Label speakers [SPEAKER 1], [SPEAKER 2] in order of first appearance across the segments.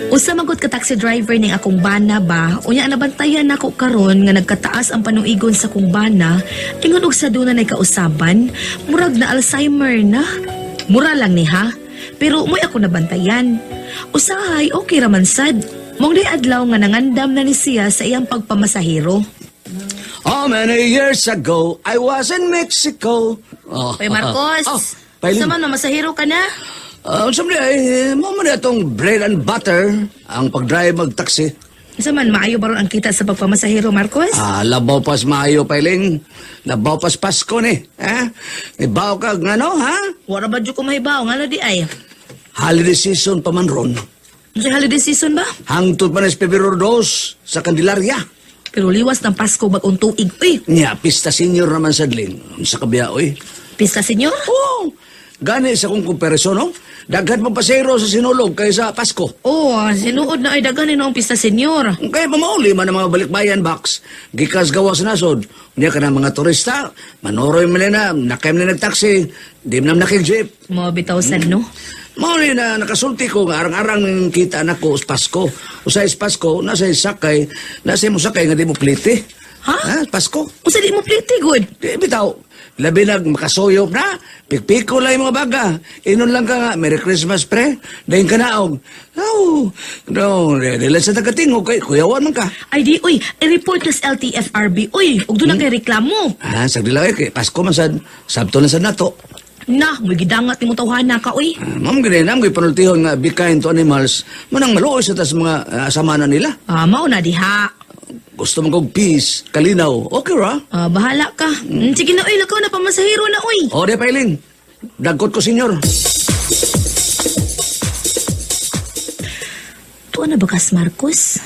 [SPEAKER 1] Usa man gud ka taxi driver ning akong bana ba, unya nabantayan nako karon nga nagkataas ang panuigon sa kong bana, ingon og sa duna nay kausaban, murag na Alzheimer na. Mura lang ni ha, pero mo'y ako nabantayan. Usahay okay ra man sad. Mong di adlaw nga nangandam na ni siya sa iyang pagpamasahero.
[SPEAKER 2] How many years ago, I was in Mexico. Oh.
[SPEAKER 1] Oy Marcos,
[SPEAKER 2] Oh, Pailin.
[SPEAKER 1] sa man mamasahero ka na?
[SPEAKER 2] Unsa man ay, mo man atong bread and butter ang pag-drive mag-taxi.
[SPEAKER 1] Unsa man maayo baron ang kita sa pagpamasahero, Marcos?
[SPEAKER 2] Ah, labaw pas maayo, Pailing. Labaw pas Pasko ni. Ha? Ibaw ka ngano, ha?
[SPEAKER 1] Wala ba jud ko mahibaw ngano di ay?
[SPEAKER 2] Holiday season pa man ron.
[SPEAKER 1] Unsay holiday season ba?
[SPEAKER 2] Hangtod pa na sa Pebrero 2 sa Candelaria.
[SPEAKER 1] Pero liwas ng Pasko bagong tuig. Uy,
[SPEAKER 2] Nya, pista senior naman sadling. Sa kabiya, oy.
[SPEAKER 1] Pista senyor?
[SPEAKER 2] Oo. Gani sa kong komparison, no? Daghan pang pasero sa sinulog kaysa Pasko.
[SPEAKER 1] Oo, oh, sinuod na ay daghan ni noong pista senyor.
[SPEAKER 2] Kaya pamauli man ang mga balikbayan box. Gikas gawa sa nasod. Unya ka na mga turista, manoroy man na, nakay man na nagtaksi, di man na nakig-jeep.
[SPEAKER 1] Mga bitaw sad, no?
[SPEAKER 2] Mao ni na nakasulti ko nga arang-arang kita nako sa Pasko. Usay sa Pasko, nasa sakay, nasa mo sakay nga di mo plite.
[SPEAKER 1] Ha?
[SPEAKER 2] Pasko?
[SPEAKER 1] Unsa di mo pliti good?
[SPEAKER 2] Di bitaw. Labi nag makasuyop na, pikpiko lang yung mga baga. Inon lang ka nga, Merry Christmas pre, dahin ka naog. Oh, no, di lang sa tagatingog kay kuyawan man ka.
[SPEAKER 1] Ay di, uy, i-report na sa LTFRB, uy, ug doon na kay reklamo.
[SPEAKER 2] Ah, sagdi lang eh, kay Pasko man sad, sabto na sad nato.
[SPEAKER 1] Na, may gidangat ni mo tawhana ka, uy.
[SPEAKER 2] Ah, ma'am, ganyan, ma'am, panultihon nga, be kind to animals, manang maluoy sa tas mga sama na nila.
[SPEAKER 1] Ah, mao na diha.
[SPEAKER 2] Gusto mo kong peace, kalinaw, okay ra?
[SPEAKER 1] Ah, bahala ka. Sige na, uy, lakaw na, pamasahero na, uy.
[SPEAKER 2] O, di pailing, dagkot ko, senyor.
[SPEAKER 1] Tuwa na ba kas, Marcos?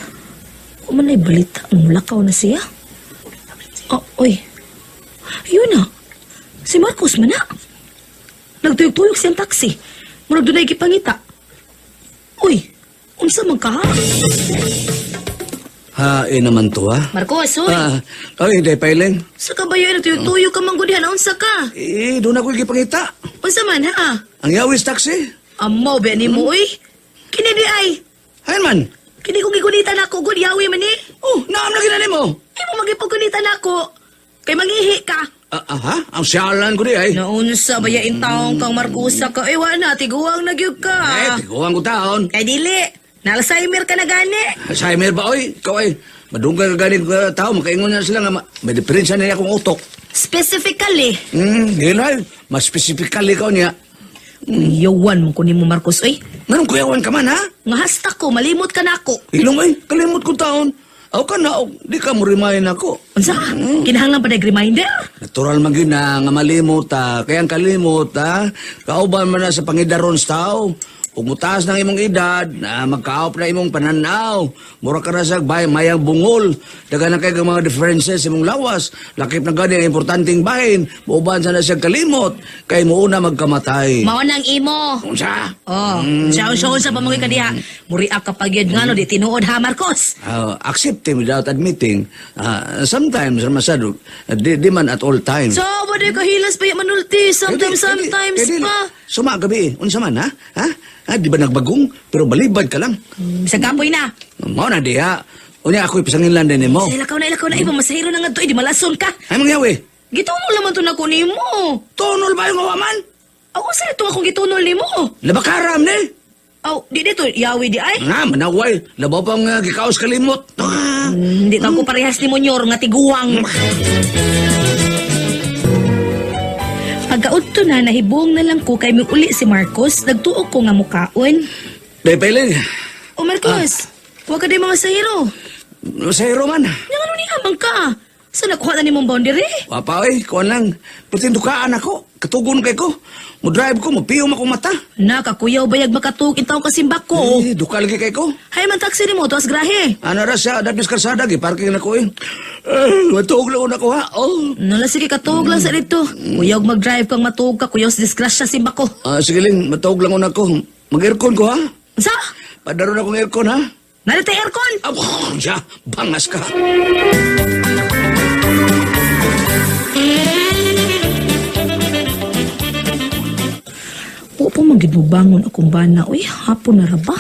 [SPEAKER 1] Huwag man na'y balita, mulakaw na siya. Oh, oy. Yun na. Si Marcos man na. Nagtuyog-tuyog siyang taxi. Murag dunay gipangita. Uy, unsa man ka ha?
[SPEAKER 2] Ha, eh naman to, ha?
[SPEAKER 1] Marcos, uy.
[SPEAKER 2] Ah, oy, di pailing.
[SPEAKER 1] Sa kabayo nagtuyog-tuyog ka man gud diha, unsa ka?
[SPEAKER 2] Eh, doon ako gipangita.
[SPEAKER 1] Unsa man ha?
[SPEAKER 2] Ang yawis taxi.
[SPEAKER 1] Amo ba nimo uy? Kini di ay.
[SPEAKER 2] Ayun man.
[SPEAKER 1] Kini kong gigunitan ako gud yawi man ni.
[SPEAKER 2] Oh, naam na ginani mo.
[SPEAKER 1] Imo magipagunitan ako. Kay mangihi ka.
[SPEAKER 2] Ah, aha, ang siyalan ko di ay.
[SPEAKER 1] Naunsa ba yain taong kang Marcosa ka? Eh, wala, tiguang na gyud ka.
[SPEAKER 2] Eh, tiguan ko taon.
[SPEAKER 1] Kay dili, na Alzheimer ka na gani.
[SPEAKER 2] Alzheimer ba, oy? Ikaw ay, madungga ka galing ka tao, makaingon na sila nga, may diferensya na akong utok.
[SPEAKER 1] Specifically.
[SPEAKER 2] Yun ay, mas specifically ikaw niya.
[SPEAKER 1] Yawan mo ko nimo Marcos, oy.
[SPEAKER 2] Anong kuyawan ka man, ha?
[SPEAKER 1] Nga hasta ko, malimot ka na ako.
[SPEAKER 2] Ilong ay, kalimot ko taon. Aw ka na, di ka mo remind ako.
[SPEAKER 1] Unsa? Kinahanglan pa nag reminder?
[SPEAKER 2] Natural man gyud na nga malimot ta. Kaya ang kalimot ha, kauban man na sa pangidaron sa tao. Ug mutaas ng imong edad, na magkaop na imong pananaw. Mura ka na sa bay, mayang bungol. Daga na kay mga differences sa imong lawas. Lakip na gani ang importanteng bahin. Muuban sa na siya kalimot. Kay muuna magkamatay.
[SPEAKER 1] Mao nang imo.
[SPEAKER 2] Unsa?
[SPEAKER 1] Oh, siya siya sa pamangoy ka diha. Muriak ka pag yun nga no, di tinuod ha, Marcos.
[SPEAKER 2] Accepting without admitting. Sometimes, masado, di man at all times.
[SPEAKER 1] So, wala ka hilas pa yung manulti. Sometimes, sometimes pa.
[SPEAKER 2] Suma gabi, unsa man ha? Ha? Ha, di ba nagbagong? Pero balibad ka lang.
[SPEAKER 1] Sa kapoy na.
[SPEAKER 2] Mao na diha. Unya ako'y pasanginlan din nimo.
[SPEAKER 1] Sa ilakaw na, ilakaw na. Iba, masahiro na nga to. Eh, di malason ka.
[SPEAKER 2] Ay mangyawi.
[SPEAKER 1] Gitunol naman to na ko nimo.
[SPEAKER 2] Tunol ba yung awaman?
[SPEAKER 1] Ako sa ito akong gitunol nimo.
[SPEAKER 2] Labakaram ni.
[SPEAKER 1] Aw, di dito, yawi di ay.
[SPEAKER 2] Nga, manaway. Labaw pang gikaos kalimot. Ah.
[SPEAKER 1] Hindi ka ko parehas ni Monyor nga tiguang. Pagkaudto na, nahibong na lang ko kay uli si Marcos, nagtuo ko nga mukaon.
[SPEAKER 2] Day pailing.
[SPEAKER 1] O Marcos, huwag ka di mga sahiro.
[SPEAKER 2] Sa man.
[SPEAKER 1] Yang ano ni amang ka? Sa nakuha na ni mong boundary?
[SPEAKER 2] Papa, oy, kuan lang. Patindukaan ako. Katugon kay ko. Mo-drive ko, mapiyom ako mata.
[SPEAKER 1] Nakakuyaw bayag makatug intaw kasimbak ko.
[SPEAKER 2] Eh, duka lagi kay ko.
[SPEAKER 1] Hay man taxi ni mo, tuas grahe.
[SPEAKER 2] Ano ra siya, dapis karsada, giparking na ko eh. Eh, matuog lang ako ha. Oh.
[SPEAKER 1] Nala sige katuog lang sa dito. Kuyaw mag-drive kang matuog ka, kuyaw sa disgrasya simbak ko.
[SPEAKER 2] Ah, sige lang, matuog lang una ko. Mag-aircon ko ha.
[SPEAKER 1] Sa?
[SPEAKER 2] Padaron akong aircon ha.
[SPEAKER 1] Narito aircon!
[SPEAKER 2] Ah, siya, bangas ka.
[SPEAKER 1] Wa pa man gid mobangon akong bana. Uy, hapon na ra ba?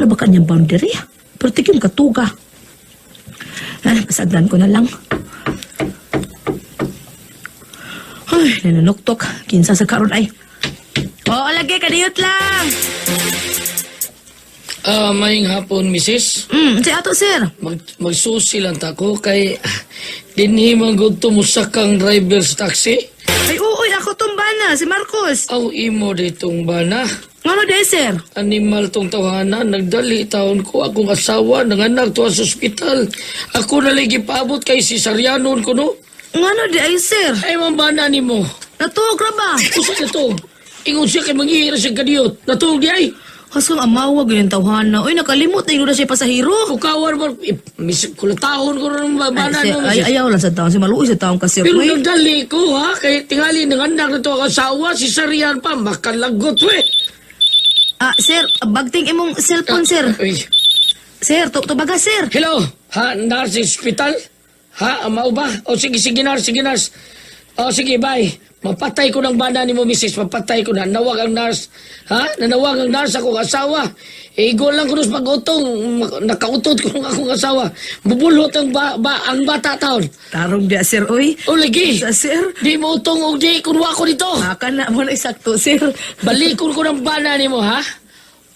[SPEAKER 1] ra ba kanyang boundary? Pero tigim katuga. Ay, pasagdan ko na lang. Ay, nanunuktok. Kinsa sa karon ay. Oo, lagi, kadiyot lang.
[SPEAKER 3] Ah, maayong hapon, misis.
[SPEAKER 1] Si ato, sir.
[SPEAKER 3] Magsusi lang ta ko kay dinhi man gud to musakang driver sa taxi.
[SPEAKER 1] Ay, oo, ako tong bana, si Marcos.
[SPEAKER 3] Aw imo ditong bana.
[SPEAKER 1] Ngano de, sir?
[SPEAKER 3] Animal tong tawhana, nagdali taon ko akong asawa, nanganak tuwa sa ospital. Ako na lagi paabot kay si Sarianon ko no.
[SPEAKER 1] Ngano de ay, sir?
[SPEAKER 3] Ay man bana nimo.
[SPEAKER 1] Natuog ra ba?
[SPEAKER 3] Usa na to. Ingon siya kay manghihira siya kadiyot. Natuog di ay.
[SPEAKER 1] Hasang amawa ganyan tawhana. Uy, nakalimot na yun na siya pasahero.
[SPEAKER 3] Kukawan mo, mis, kulatahon ko rin bana
[SPEAKER 1] Ay,
[SPEAKER 3] no.
[SPEAKER 1] ay,
[SPEAKER 3] misis.
[SPEAKER 1] ayaw lang sa taon. Si maluoy sa taon kasi.
[SPEAKER 3] Pero
[SPEAKER 1] Uy.
[SPEAKER 3] nagdali ko ha, kay tingali nanganak na to ang asawa, si Sarian pa, makalagot we.
[SPEAKER 1] Ah, sir, bagting imong cellphone, sir.
[SPEAKER 3] Uy,
[SPEAKER 1] Sir, tubaga, sir.
[SPEAKER 3] hello, ha, nurse hospital? Ha, mao ba? O sige, sige nurse, sige nurse. O sige, bye. Mapatay ko ng bana ni mo, misis. Mapatay ko na. Nawag ang nurse. Ha? Nanawag ang nurse akong asawa. E, igol lang ko sa pag-utong. Nakautot ko ng akong asawa. Bubulhot ang, ang bata taon.
[SPEAKER 1] Tarong dia, sir, uy.
[SPEAKER 3] O lagi.
[SPEAKER 1] Sa sir.
[SPEAKER 3] Di mo utong og di. Kunwa ko dito.
[SPEAKER 1] Maka na mo na isakto, sir.
[SPEAKER 3] Balikon ko ng bana nimo ha?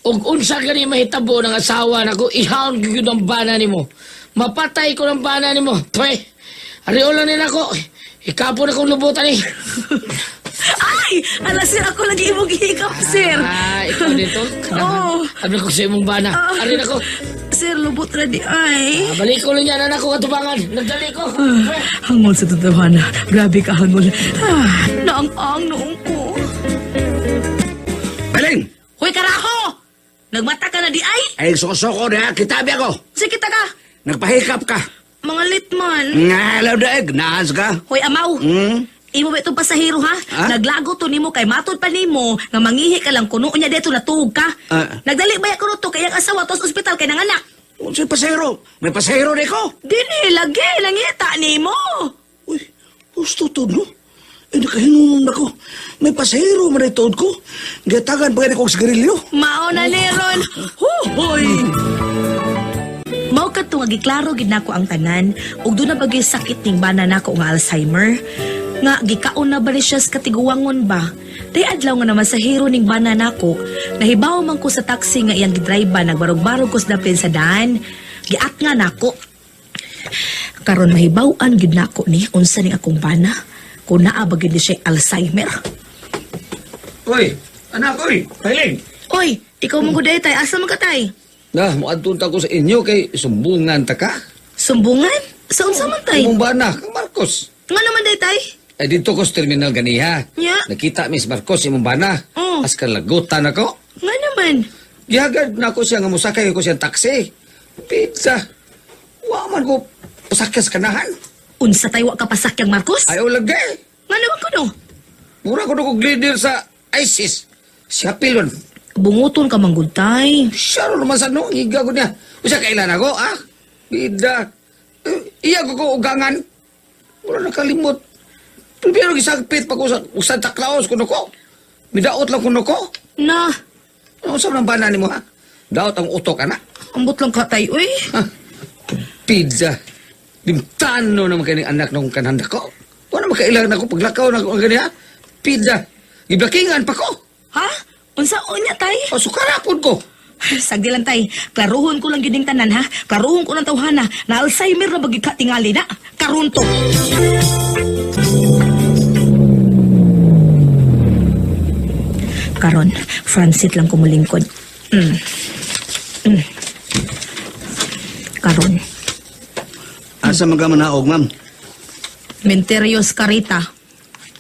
[SPEAKER 3] Ug unsa gani mahitabo ng asawa nako, ihawon gyud ang bana nimo. Mapatay ko ng bana nimo. Pre, ariol lang nila ko. Ikapon akong lubutan eh.
[SPEAKER 1] Ay! Ala, sir, ako lagi imong gihikap, sir.
[SPEAKER 3] Ah, ikaw dito?
[SPEAKER 1] Oo.
[SPEAKER 3] Sabi ko sa imong bana.
[SPEAKER 1] Ah.
[SPEAKER 3] Ari nako.
[SPEAKER 1] Sir, lubot ra di ay.
[SPEAKER 3] Ah, balik ko lang yan, anak ko katubangan. Nagdali ko. Pre.
[SPEAKER 1] Hangol sa totohanan. Grabe ka, hangol. Ah, naang-ang noong ko.
[SPEAKER 2] Baling!
[SPEAKER 1] Hoy, karaho! Nagmata ka na di ay?
[SPEAKER 2] Ay, suko-suko na, kitabi ako.
[SPEAKER 1] Sige kita ka.
[SPEAKER 2] Nagpahikap ka.
[SPEAKER 1] Mga litman.
[SPEAKER 2] Nga, alaw daig, naas ka.
[SPEAKER 1] Hoy, amaw.
[SPEAKER 2] Hmm?
[SPEAKER 1] Imo ba itong pasahero ha?
[SPEAKER 2] Ha?
[SPEAKER 1] Naglago to nimo kay matod pa nimo nga mangihi ka lang kuno niya dito natuog ka.
[SPEAKER 2] Ah.
[SPEAKER 1] Nagdali ba kuno to kay ang asawa to sa ospital kay nanganak.
[SPEAKER 2] Unsay pasahero? May pasahero na ko.
[SPEAKER 1] Dini lagi nangita nimo.
[SPEAKER 2] Uy, gusto to, no? Eh, nakahinungong na ko. May pasahero man ay tuod ko. Gatagan pa kong sigarilyo.
[SPEAKER 1] Mao na ni ron. Hoy. Mao kadto nga giklaro gid nako ang tanan ug doon na bagay sakit ning bana nako nga Alzheimer nga gikaon na ba ni siya sa katiguwangon ba. Day adlaw nga naman sa hero ning bana nako, nahibaw man ko sa taxi nga iyang gidrive nagbarog-barog ko sa dapin sa daan. Giat nga nako. Karon mahibaw-an gyud nako ni unsa ning akong bana kung naa ba gyud ni siya Alzheimer.
[SPEAKER 2] Uy, anak, uy, pahiling.
[SPEAKER 1] Oy, ikaw mong guday tay, asa man ka tay?
[SPEAKER 2] Na, muadtun ta ko sa inyo kay sumbungan ta ka.
[SPEAKER 1] Sumbungan? Sa unsa man tay?
[SPEAKER 2] Imong bana, kang Marcos.
[SPEAKER 1] Nga naman day tay?
[SPEAKER 2] Ay, dito ko sa terminal ganiha.
[SPEAKER 1] Nya.
[SPEAKER 2] Nakita Miss Marcos imong bana.
[SPEAKER 1] Oh.
[SPEAKER 2] As kalagutan ako.
[SPEAKER 1] Nga naman.
[SPEAKER 2] Gihagad na ako siya nga musakay ko siyang taxi. Pizza. Wa man ko pasakay sa kanahan.
[SPEAKER 1] Unsa tay wa ka pasakyang Marcos?
[SPEAKER 2] Ayaw lagay.
[SPEAKER 1] Nga naman ko no.
[SPEAKER 2] Mura ko na kog leader sa ISIS. Siya pilon.
[SPEAKER 1] Bunguton ka man gud tay.
[SPEAKER 2] Siya ro naman sa no. Higa ko niya. Usa kailan ako, ah? Bida. Eh, iya ko ko ugangan. Mura nakalimot. Primero gisagpit pa ko sa Santa Claus kuno ko. Midaot lang kuno ko.
[SPEAKER 1] Na,
[SPEAKER 2] Ano sa nang bana nimo ha? Daot ang utok ana.
[SPEAKER 1] ambot lang ka tay uy.
[SPEAKER 2] Ha? Pizza. Limtano naman kaning anak ng kanhanda ko. Wala makailangan ako paglakaw na ako ang ganiha. Pizza. Giblakingan pa ko.
[SPEAKER 1] Ha? Unsa unya tay?
[SPEAKER 2] O sukarapon ko.
[SPEAKER 1] Sagdi lang tay. Klaruhon ko lang gyud ning tanan ha. Klaruhon ko ng tawhana na Alzheimer na bagid ka tingali na. Karon to. Karon, front seat lang kumulingkod. Karon,
[SPEAKER 2] Asa man ka manaog, ma'am?
[SPEAKER 1] Menterios Carita.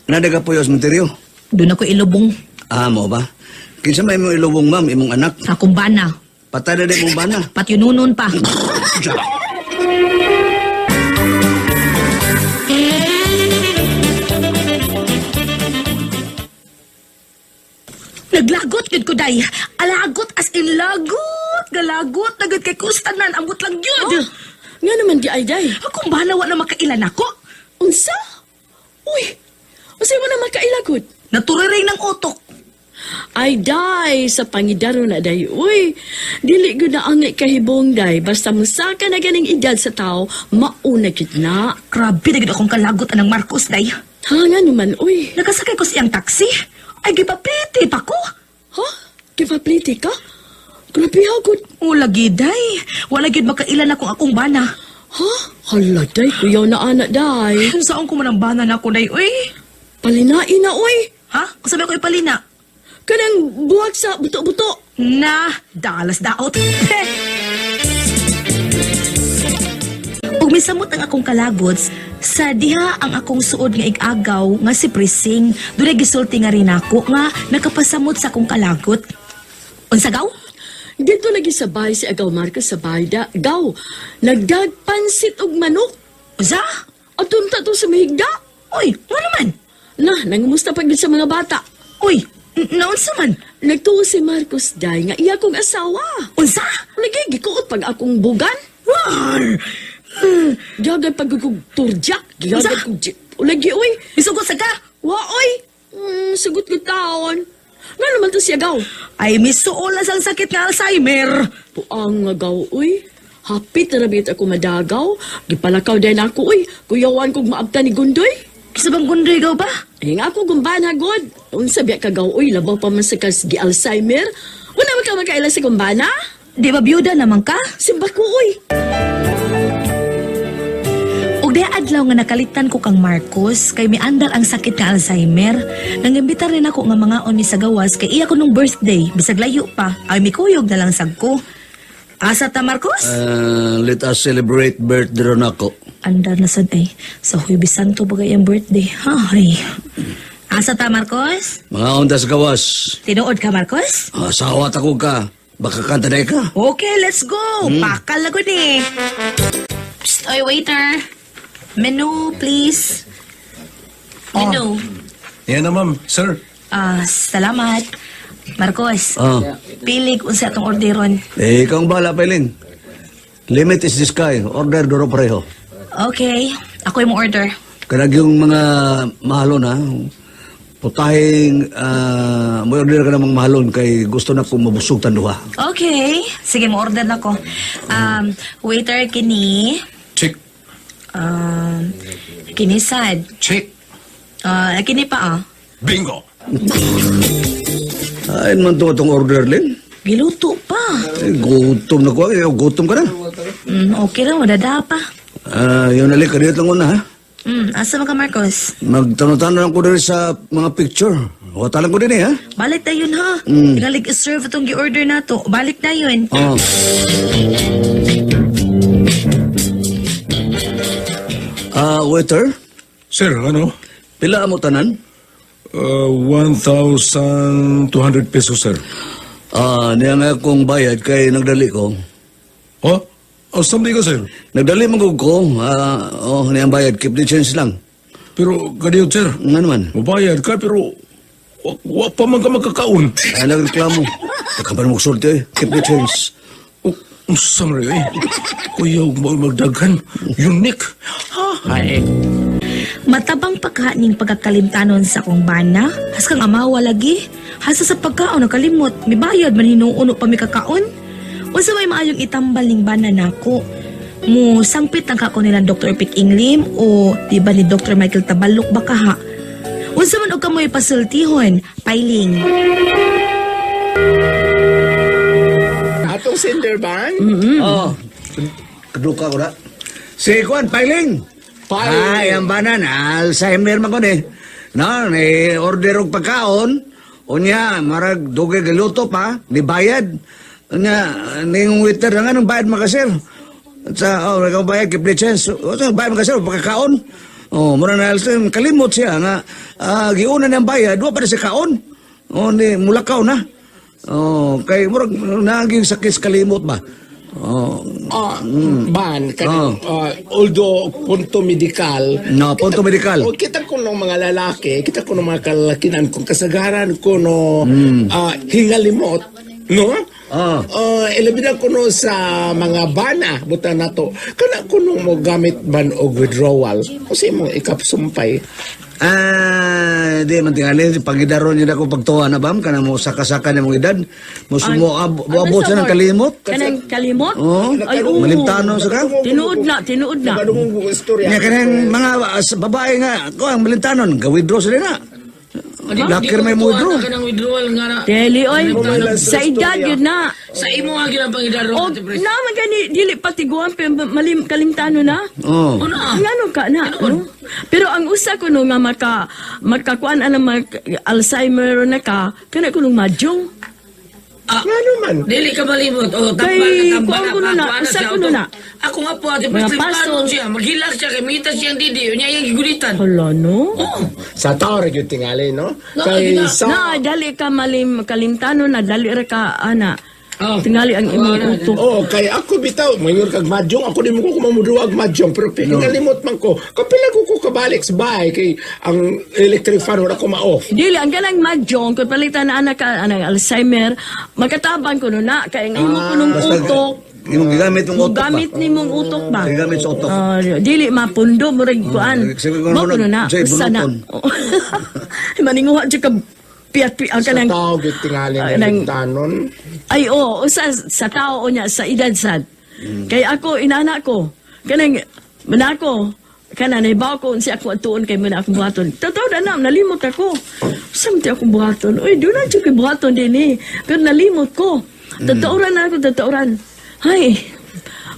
[SPEAKER 2] Nadaga po yung sementeryo.
[SPEAKER 1] Doon ako ilubong.
[SPEAKER 2] Ah, mo ba? Kinsa may imong ilubong, ma'am, imong anak.
[SPEAKER 1] Akong bana.
[SPEAKER 2] Patay na din mong bana.
[SPEAKER 1] Patyununon pa. Naglagot gud ko day. Alagot as in lagot. Galagot na gud kay kustanan ambot lang gyud.
[SPEAKER 4] Oh, nga naman di ay day.
[SPEAKER 1] Akong bana wa na makailan ako.
[SPEAKER 4] Unsa? Uy, unsa mo na makailagod?
[SPEAKER 1] Naturiring ng utok.
[SPEAKER 4] Ay, day, sa pangidaro na day. Uy, dili gud na ang kahibong day. Basta musaka na ganing edad sa tao, mauna gid na.
[SPEAKER 1] Grabe na gid akong kalagot anang Marcos day.
[SPEAKER 4] Ha, nga naman, uy.
[SPEAKER 1] Nakasakay ko siyang taxi. Ay gipapliti pa ko.
[SPEAKER 4] Ha? Kipapliti ka? Grabe ha, gud.
[SPEAKER 1] O lagi day. Wala gid makailan akong akong bana.
[SPEAKER 4] Ha? Hala, day, kuyaw na anak, day.
[SPEAKER 1] Saan ko man ang bana na ako day, uy?
[SPEAKER 4] Palinain na, uy.
[SPEAKER 1] Ha? Sabi ko ipalina.
[SPEAKER 4] Kanang buwag sa buto-buto.
[SPEAKER 1] Na, dalas daot. Ug misamot ang akong kalagot sa diha ang akong suod nga igagaw nga si Prising. Dunay gisulti nga rin ako nga nakapasamot sa akong kalagot. Unsa gaw?
[SPEAKER 4] Dito lagi sa bahay si Agaw Marcos sa bahay da. Gaw, nagdagpansit og manok.
[SPEAKER 1] Unsa?
[SPEAKER 4] Atunta to sa mahigda.
[SPEAKER 1] Uy, nga naman.
[SPEAKER 4] Na, nangumusta pag sa mga bata.
[SPEAKER 1] Uy, naunsa man?
[SPEAKER 4] Nagtuo si Marcos day nga iya kong asawa.
[SPEAKER 1] Unsa?
[SPEAKER 4] Lagi gikuot pag akong bugan.
[SPEAKER 1] War!
[SPEAKER 4] Gagay pag kog turjak.
[SPEAKER 1] Unsa?
[SPEAKER 4] Gagay kog lagi oy.
[SPEAKER 1] Isugot sa ka?
[SPEAKER 4] Wa oy. Sugot ko taon. Nga naman to siya gaw.
[SPEAKER 1] Ay, misuol na sang sakit nga Alzheimer.
[SPEAKER 4] Puang nga gaw oy. Hapit na rabit ako madagaw. Gipalakaw din ako oy. Kuyawan kog maabta ni Gundoy.
[SPEAKER 1] Kisa bang gundoy gaw ba?
[SPEAKER 4] Ay nga ako gumbana god. Unsa biya ka gaw oy, labaw pa man sa kas gi Alzheimer. Wala man ka makaila sa gumbana?
[SPEAKER 1] Di ba byuda naman ka?
[SPEAKER 4] Simba ko oy.
[SPEAKER 1] Ug diha adlaw nga nakalitan ko kang Marcos kay miandar ang sakit nga Alzheimer. Nangimbitar rin ako nga mga ni sa gawas kay iya ko nung birthday bisag layo pa. Ay mikuyog na lang sag ko. Asa ta Marcos?
[SPEAKER 2] Let us celebrate birthday ron ako.
[SPEAKER 1] Andar na sad ay sa Huwebes Santo bagay ang birthday. Hay. Asa ta Marcos?
[SPEAKER 2] Mga undas gawas.
[SPEAKER 1] Tinuod ka Marcos?
[SPEAKER 2] Asawa ta ko ka. Baka kanta day ka.
[SPEAKER 1] Okay, let's go. Pakal na gud eh. Psst, oy waiter. Menu please. Menu.
[SPEAKER 5] Yan na, ma'am. Sir.
[SPEAKER 1] Ah, salamat. Marcos.
[SPEAKER 2] Ah.
[SPEAKER 1] Pili kung sa atong orderon.
[SPEAKER 2] Eh, ikaw ang bahala, Piling. Limit is the sky. Order duro pareho.
[SPEAKER 1] Okay, ako yung order.
[SPEAKER 2] Kanag yung mga mahalon, ha? Putahing, may order ka namang mahalon kay gusto na kong mabusog tanduha.
[SPEAKER 1] Okay, sige mo order na ko. Waiter kini.
[SPEAKER 5] Check.
[SPEAKER 1] Kini sad.
[SPEAKER 5] Check.
[SPEAKER 1] Ah, kini pa ah.
[SPEAKER 5] Bingo.
[SPEAKER 2] Ay, man to itong order, Ling.
[SPEAKER 1] Giluto pa.
[SPEAKER 2] Eh, gutom na ko. Eh, gutom ka na.
[SPEAKER 1] Okay lang, madada pa.
[SPEAKER 2] Ah, yun na, Ling. Kaniyot lang una, ha?
[SPEAKER 1] Asa man ka Marcos?
[SPEAKER 2] Magtano-tano lang ko din sa mga picture. Wata lang ko din eh, ha?
[SPEAKER 1] Balik na yun ha. Tingalig i-serve itong gi-order na to. Balik na yun.
[SPEAKER 2] Oh. Ah, waiter,
[SPEAKER 5] Sir, ano?
[SPEAKER 2] pila mo tanan?
[SPEAKER 5] 1,200 pesos, sir.
[SPEAKER 2] Ah, niya nga akong bayad kay nagdali ko.
[SPEAKER 5] Oh? Oh, samdi ka, sir.
[SPEAKER 2] Nagdali man gud ko. Ah, oh, niya ang bayad, keep the change lang.
[SPEAKER 5] Pero, ganyan, sir.
[SPEAKER 2] Nga naman.
[SPEAKER 5] Mabayad ka, pero wa pa man ka magkakaon.
[SPEAKER 2] Ay, nagreklamo. Nagkapan mo sulti eh. Keep the change.
[SPEAKER 5] Oh, ang samri, eh. Kuya, huwag mo magdaghan. Unique. Ay.
[SPEAKER 1] Matabang pagkaning pagkakalimtanon sa akong bana. Has kang amawa lagi. Hasa sa pagkaon nakalimot. Mibayad man hinuuno pa mi kakaon. Unsa may maayong itambal ning bana nako. Mo sangpit ang kako nilang Dr. Pick Inglim o di ba ni Dr. Michael Tabalok ba kaha? Unsa man og kamoy pasultihon, Piling.
[SPEAKER 6] Atong Cinderban?
[SPEAKER 2] Oh. Kaduka ko na. Si Kwan, Piling.
[SPEAKER 6] Piling.
[SPEAKER 2] Ay, ang banan, Alzheimer man ko ni. No, ni order og pagkaon. Unya, marag dugay galuto pa, ni bayad. Unya, ning waiter na nga, nung bayad mga sir. Sa, oh, ikaw bayad, keep the chance. O, sa, bayad mga sir, pagkakaon. Oh, mura na Alzheimer, kalimot siya nga, giuna niyang bayad, wa pa na siya kaon. Oh, ni, mulakaw na. Oh, kay murag naging sakit sa kalimot ba? Oh,
[SPEAKER 6] Ah, ban,
[SPEAKER 2] Oh.
[SPEAKER 6] although punto medikal.
[SPEAKER 2] No, punto medikal.
[SPEAKER 6] O, kita ko ng mga lalaki, kita ko ng mga kalalakinan, kung kasagaran ko no, hingalimot, no?
[SPEAKER 2] Ah.
[SPEAKER 6] Ilabi na kuno sa mga bana, buta na to. Kana kuno mo gamit ban og withdrawal. O sa imong ikapsumpay.
[SPEAKER 2] Ah, di man tingali pangidaron yun ako pagtuwa na bam kana mo saka-saka na mong edad. Mo sumo abot sa ng kalimot.
[SPEAKER 4] Kanang kalimot?
[SPEAKER 2] Oo.
[SPEAKER 4] Ay, oo.
[SPEAKER 2] Malimtano sa ka.
[SPEAKER 4] Tinuod na, tinuod na.
[SPEAKER 6] Nagkadungog ko istorya.
[SPEAKER 2] Nya kanang mga babae nga ko ang malimtanon, gawidro sila na. Lakir may mo withdraw.
[SPEAKER 3] Kanang withdrawal nga na.
[SPEAKER 4] Dili, oy. Sa edad yun na.
[SPEAKER 3] Sa imo nga gyud ang pangidaron,
[SPEAKER 4] O,
[SPEAKER 3] Ate Pres.
[SPEAKER 4] naman gani, dili patiguan, pero malim, kalimtano na.
[SPEAKER 2] Oh.
[SPEAKER 3] Ano ah?
[SPEAKER 4] Ngano ka na, no? Pero ang usa ko no nga makakuan ana mag Alzheimer na ka, kana ko nung madyo.
[SPEAKER 3] Ah,
[SPEAKER 6] Ngano man?
[SPEAKER 3] Dili ka malimot. O, tambal
[SPEAKER 4] Kay,
[SPEAKER 3] na tambal
[SPEAKER 4] kuwan
[SPEAKER 3] na.
[SPEAKER 4] ko nun na,
[SPEAKER 3] Kuwan na
[SPEAKER 4] usa
[SPEAKER 3] siya
[SPEAKER 4] ko nun
[SPEAKER 3] auto.
[SPEAKER 4] na.
[SPEAKER 3] Ako nga po, Ate
[SPEAKER 4] Mga
[SPEAKER 3] Pres, limtanon
[SPEAKER 4] paso.
[SPEAKER 3] siya. Maghilak siya, kay mita siyang didi. Unya iyang gigulitan.
[SPEAKER 4] Hala no?
[SPEAKER 3] Oo.
[SPEAKER 6] Sa tao ra gyud tingali, no?
[SPEAKER 3] No,
[SPEAKER 6] Kay
[SPEAKER 3] gina-
[SPEAKER 6] sa
[SPEAKER 4] Na dali ka malim kalimtano na dali ra ka ana.
[SPEAKER 3] Oh.
[SPEAKER 4] Tingali ang imong utok.
[SPEAKER 6] Oh, kay ako bitaw, mayor kag mahjong, ako di mo ko kumamuduag mahjong, pero pinalimot man ko. Kapila ko ko kabalik sa bahay kay ang electric fan wala ko ma-off.
[SPEAKER 4] Dili ang ganang mahjong kun palitan na ana ka anang Alzheimer, makatabang ko no na kay ang imo ko nung
[SPEAKER 2] Basta
[SPEAKER 4] utok.
[SPEAKER 2] Imong gigamit mong utok ba?
[SPEAKER 4] Gamit nimong utok ba?
[SPEAKER 2] Gigamit sa utok.
[SPEAKER 4] Ah, dili mapundo murag kuan.
[SPEAKER 2] Sige, kung
[SPEAKER 4] Mo
[SPEAKER 2] ano,
[SPEAKER 4] kuno na.
[SPEAKER 2] say,
[SPEAKER 4] Usa na.
[SPEAKER 2] bunuton.
[SPEAKER 4] Maninguha jud ka piat piat
[SPEAKER 6] Sa
[SPEAKER 4] ka ng
[SPEAKER 6] tao gyud tingali
[SPEAKER 4] Ah,
[SPEAKER 6] nga limtanon.
[SPEAKER 4] Ay oo, usa sa tao niya sa edad sad. Kay ako inana ko kanang manako kana nahibaw ko unsa ako atuon kay man akong buhaton. Totoo na na nalimot ako. Sa man akong buhaton? Uy, doon na jud kay buhaton din eh. Pero nalimot ko. Totoo ra na ako, totoo ra. Hay,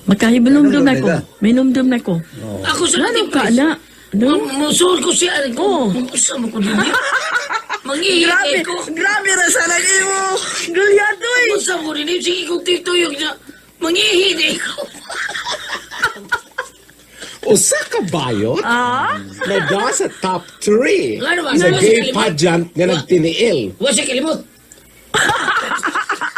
[SPEAKER 4] makahibinumdum na ko. Minumdum na ko.
[SPEAKER 3] Ako sa
[SPEAKER 4] Ngano
[SPEAKER 3] Ate
[SPEAKER 4] ka
[SPEAKER 3] Pres.
[SPEAKER 4] na? No?
[SPEAKER 3] Musul ko siya.
[SPEAKER 4] Oo.
[SPEAKER 3] Usa mo ko didi. Mangihi ko.
[SPEAKER 4] grabe ra sa lang imo. Gulyato eh.
[SPEAKER 3] Usa mo ko didi. Sige kong tituyog na. Mangihi di ko.
[SPEAKER 6] Usa ka bayot
[SPEAKER 4] Ah?
[SPEAKER 6] na sa top 3
[SPEAKER 3] Ngano ba?
[SPEAKER 6] sa
[SPEAKER 3] Wala
[SPEAKER 6] gay
[SPEAKER 3] siya kalimot.
[SPEAKER 6] pageant nga nagtiniil.
[SPEAKER 3] Wa siya kalimot.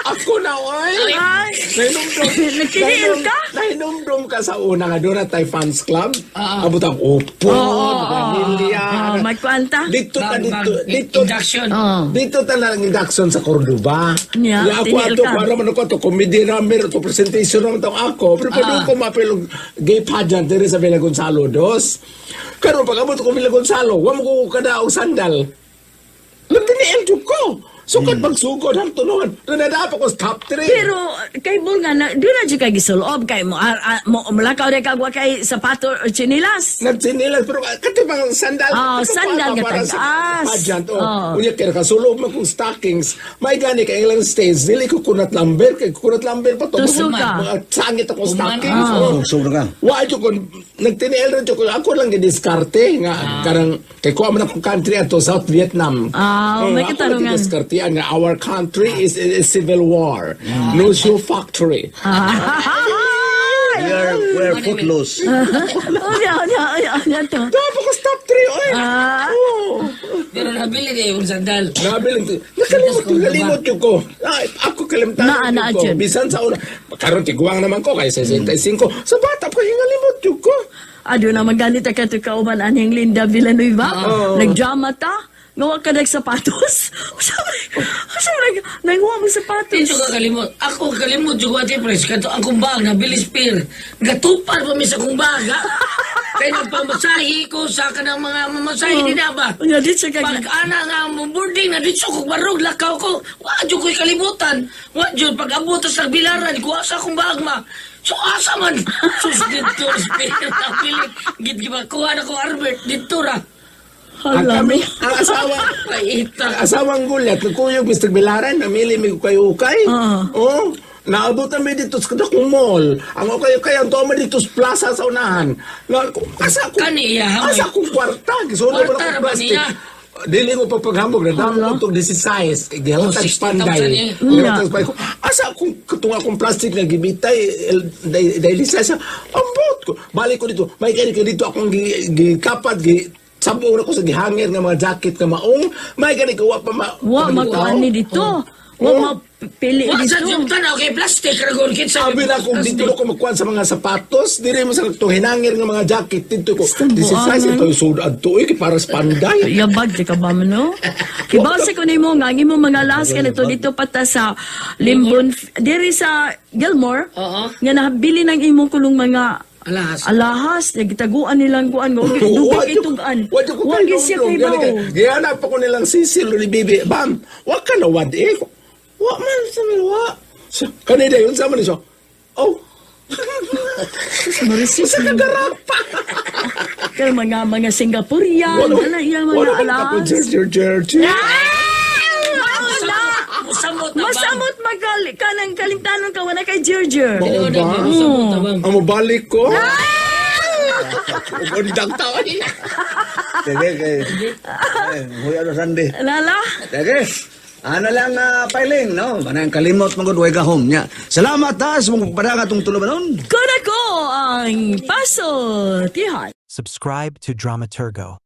[SPEAKER 6] Ako na, oy!
[SPEAKER 4] Ay.
[SPEAKER 6] Nahinumdum.
[SPEAKER 4] Nagtiniil ka?
[SPEAKER 6] Nahinumdum ka sa una nga doon na tayo fans club.
[SPEAKER 3] Ah.
[SPEAKER 6] Abot ang upo,
[SPEAKER 4] Oo,
[SPEAKER 6] vanilya.
[SPEAKER 4] Oh, may kuanta.
[SPEAKER 6] Dito ta dito dito
[SPEAKER 3] Induction.
[SPEAKER 4] Oh.
[SPEAKER 6] Dito ta lang induction sa Cordoba.
[SPEAKER 4] Nya,
[SPEAKER 6] Ya, ako
[SPEAKER 4] tiniil
[SPEAKER 6] ato,
[SPEAKER 4] ka.
[SPEAKER 6] para man ako ato, comedy na meron to, presentation naman tong ako. Pero pwede ko mapilog gay pageant diri sa Villa Gonzalo dos. Karon pag abot ko Villa Gonzalo, wa mo ko kada og sandal. Nagtiniil jud ko. Sukad pagsugod ang tunuhan. Nadapa ko sa top 3.
[SPEAKER 4] Pero kay bol nga na doon na jud kay gisulob kay mo mo mulakaw ra kag wa kay sapato o tsinilas.
[SPEAKER 6] Nagtsinilas pero katibang sandal.
[SPEAKER 4] Ah,
[SPEAKER 6] katibang
[SPEAKER 4] sandal
[SPEAKER 6] pa
[SPEAKER 4] nga
[SPEAKER 6] para sa
[SPEAKER 4] tagas.
[SPEAKER 6] Pageant, oh.
[SPEAKER 4] Oh.
[SPEAKER 6] Unya kaya nakasulog man kong stockings. May gani kay ilang stage dili ko kunat lumber kay kunat lumber pa to.
[SPEAKER 4] Tuso ka.
[SPEAKER 6] Mga sangit akong stockings.
[SPEAKER 4] Ah.
[SPEAKER 6] Oh.
[SPEAKER 2] Sugsug na ka.
[SPEAKER 6] Wa jud ko nagtiniil ra jud ko ako lang gidiskarte nga karang kay kuha man akong country ato South Vietnam.
[SPEAKER 4] Ah, may
[SPEAKER 6] ako lang
[SPEAKER 4] katarungan.
[SPEAKER 6] gidiskartean nga our country is in a civil war. No shoe factory.
[SPEAKER 2] We are footloose.
[SPEAKER 4] Unya unya unya unya to.
[SPEAKER 6] Dapat ko stop 3 oy.
[SPEAKER 4] Ah.
[SPEAKER 6] Oh.
[SPEAKER 3] Pero nabili di yung sandal.
[SPEAKER 6] Nabiling nakalimot nalimot yun ko. Ay, ako kalimtan
[SPEAKER 4] Naa, naa,
[SPEAKER 6] ko.
[SPEAKER 4] Jun.
[SPEAKER 6] Bisan sa una, karon tiguang naman ko kay 65. Sa bata ko hingalimot yun ko.
[SPEAKER 4] Ado na maganit ka to kauban anhing Linda Villanueva. Nagdrama ta. Nga wa ka nagsapatos. Sabi, sabi nanguha mo sapatos.
[SPEAKER 3] Dito ka kalimot. Ako kalimot yung Ate Pres. Kato ang kong bag, nabilis pir. Gatupar pa mi sa kong bag, ha? Kaya nagpamasahi ko sa kanang mga mamasahi din na ba?
[SPEAKER 4] Unya di siya kag
[SPEAKER 3] Pag ana nga mo boarding na dito ko barog lakaw ko. Wa jud ko'y kalimutan. Wa jud pag abot sa bilaran ko asa akong bag ma. So asa man. Sus dito spir nabili. Git giba kuha na ko Albert dito ra.
[SPEAKER 6] Ang
[SPEAKER 4] Hala
[SPEAKER 6] kami,
[SPEAKER 4] no.
[SPEAKER 6] ang asawa,
[SPEAKER 3] Paita.
[SPEAKER 6] ang asawang gulat, nagkuyog Mr. Bilaran, namili mi ukay-ukay.
[SPEAKER 4] Ah.
[SPEAKER 6] Oh, naabot na mi dito sa dakong mall. Ang ukay-ukay, ang tuwa dito sa plaza sa unahan. Na, asa ko,
[SPEAKER 3] Kani iya, hamay.
[SPEAKER 6] asa akong kwarta, gisulod mo
[SPEAKER 3] Kwarta
[SPEAKER 6] na
[SPEAKER 3] ra
[SPEAKER 6] akong
[SPEAKER 3] ba
[SPEAKER 6] plastic.
[SPEAKER 3] niya?
[SPEAKER 6] Dili ko papaghambog, nadamo ko itong 16, kay gihalatag
[SPEAKER 3] Oh, 60,000
[SPEAKER 6] panday.
[SPEAKER 3] eh.
[SPEAKER 6] Gihalatag panday. Asa akong katong akong plastic na gibitay, dahil sa ambot ko. Balik ko dito, may kani ka dito akong gikapad, gi sabong na ko sa gihangir nga mga jacket nga maong, may gani ko wa pa ma
[SPEAKER 4] Wa makuan ni dito. Wa mapili
[SPEAKER 3] Wa sa
[SPEAKER 4] dito.
[SPEAKER 3] jud tanaw kay plastic ra gon kinsa.
[SPEAKER 6] Sabi na kung dito na ko magkuhan sa mga sapatos, dire mo sa itong hinangir nga mga jacket dito ko.
[SPEAKER 4] Basta
[SPEAKER 6] This is size
[SPEAKER 4] buangan.
[SPEAKER 6] ito yung sold adto eh, kay para sa panday.
[SPEAKER 4] Yabag di ka ba man, no? Kibaw sa ko nimo nga ang imong mga las kanito dito pata sa Limbon diri sa Gilmore
[SPEAKER 3] Oo.
[SPEAKER 4] nga nabili ng imong kulong mga
[SPEAKER 3] Alahas.
[SPEAKER 4] Alahas, nagtaguan nilang kuan nga dugay kay tugan.
[SPEAKER 6] Wa ko
[SPEAKER 4] Wa gyud siya kay
[SPEAKER 6] kay
[SPEAKER 4] baw.
[SPEAKER 6] Gihanap ako nilang sisil ni Bibi. Bam, wa ka na wad eh. Wa man sa mi wa. Kanina yun sa man siya. Oh.
[SPEAKER 4] Marisis.
[SPEAKER 6] Sa kagarapa.
[SPEAKER 4] Kay mga Singaporean, ana iya mga
[SPEAKER 6] Wala man ka po,
[SPEAKER 4] alahas.
[SPEAKER 6] jer, jer, jer, jer.
[SPEAKER 4] Wala.
[SPEAKER 3] Musamot na ba?
[SPEAKER 4] Masamot magal kanang kalimtanon ka wala kay Jerjer.
[SPEAKER 6] Oo
[SPEAKER 3] Tinuod na
[SPEAKER 6] ba?
[SPEAKER 3] ba? Musamot na ba?
[SPEAKER 6] Ang mabalik ko. Undang tao niya.
[SPEAKER 2] Sige, kay. Eh, huy ano Sunday.
[SPEAKER 4] Lala.
[SPEAKER 2] Sige. Ano lang piling, no? Manang kalimot magud way gahom nya. Salamat ha sa mong pagpadang atong tulumanon.
[SPEAKER 4] Kuna ko ang paso tihan.
[SPEAKER 7] Subscribe to Dramaturgo.